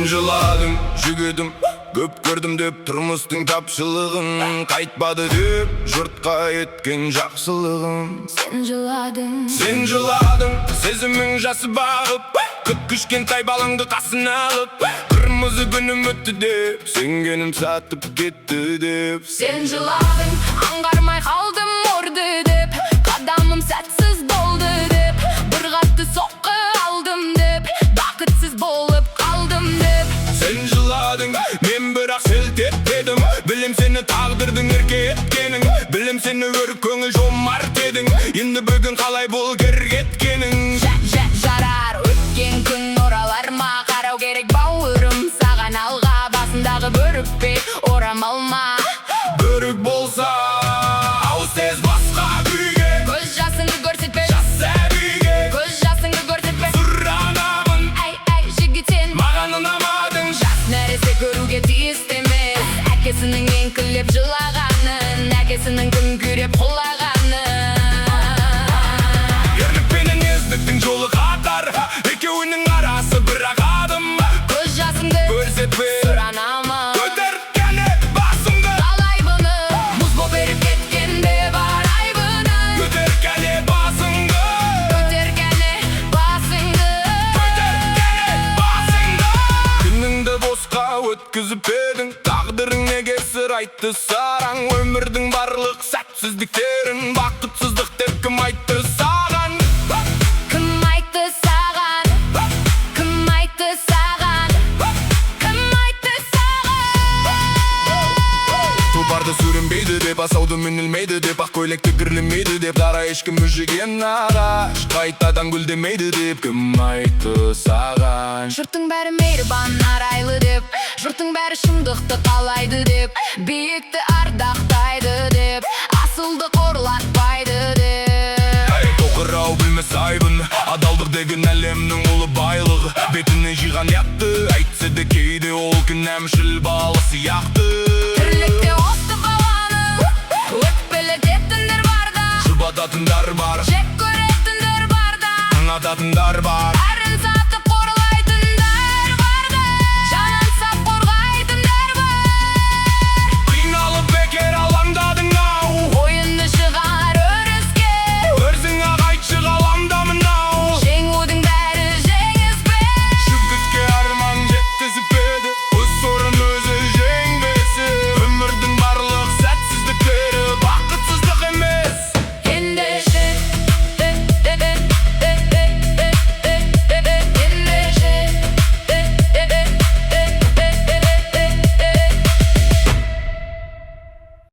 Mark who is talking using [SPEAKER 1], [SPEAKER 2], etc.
[SPEAKER 1] Сен жыладың, жігітім. Көп көрдім деп тұрмыстың тапшылығын, қайтпады деп жұртқа еткен жақсылығым.
[SPEAKER 2] Сен жыладың.
[SPEAKER 1] Сен жыладың, сезімің жасы бағып, Кіп кішкентай балаңды қасына алып. Қырмызы күнім өтті деп, сенгенім сатып кетті деп.
[SPEAKER 2] Сен жыладың, аңғармай қалдым ұрды деп, қадамым сәтсіз болды деп, бір қатты соққы алдым деп, бақытсыз болып қалдым деп.
[SPEAKER 1] Сен жыладың, мен бірақ селт етпедім. Білем сені тағдырдың ерке еткенін, білем сені өр көңіл жомарт едің. Енді бүгін қалай бұл кір кеткенің?
[SPEAKER 2] Жарар, өткен күн оралар ма? Қарау керек, бауырым, саған алға. Басындағы бөрік пе, орамал ма?
[SPEAKER 1] Бөрік болса, ауыс тез басқа күйге.
[SPEAKER 2] Көз жасыңды көрсетпе.
[SPEAKER 1] Жас сәбиге.
[SPEAKER 2] Көз жасыңды көрсетпе.
[SPEAKER 1] Сұранамын.
[SPEAKER 2] Әй, әй, жігіт, сен
[SPEAKER 1] Маған ұнамадың.
[SPEAKER 2] Жас нәресте көруге тиісті емес әкесінің еңкілдеп жылағанын, әкесінің күңкіреп құлағанын.
[SPEAKER 1] Ерлік пенен ездіктің жолы қатар, екеуінің арасы бір-ақ адым.
[SPEAKER 2] Көз жасыңды
[SPEAKER 1] Көрсетпе.
[SPEAKER 2] Сұранамын.
[SPEAKER 1] Көтер кәне басыңды.
[SPEAKER 2] Қалай бұны мұз боп еріп кеткенде бар айбыны?
[SPEAKER 1] Көтер кәне басыңды.
[SPEAKER 2] Көтер кәне басыңды.
[SPEAKER 1] Көтер кәне басыңды. Күніңді босқа өткізіп едің, тағдырың неге сыр айтты сараң? Өмірдің барлық сәтсіздіктерін бақытсыздық деп кім айтты саған?
[SPEAKER 2] Кім айтты саған? Кім айтты саған? Кім айтты саған?
[SPEAKER 1] Тұлпарды сүрінбейді деп, асауды мінілмейді деп, ақ көйлекті кірлемейді деп, дара ешкім мүжіген ағаш қайтадан гүлдемейді деп кім айтты саған?
[SPEAKER 2] Жұрттың бәрі мейірбан, арайлы деп, жұрттың бәрі шындықты қалайды деп, биікті ардақтайды деп, асылды қорлатпайды деп.
[SPEAKER 1] Ей, тоқырау білмес айбын. Адалдық деген әлемнің ұлы байлығы. Бетіне жиған ұятты. Әйтсе де кейде ол кінәмшіл бала сияқты.
[SPEAKER 2] Тірлікте осты баланы өкпелететіндер бар да,
[SPEAKER 1] Жұбататындар бар.
[SPEAKER 2] Жек көретіндер бар да,
[SPEAKER 1] Ұнататындар бар.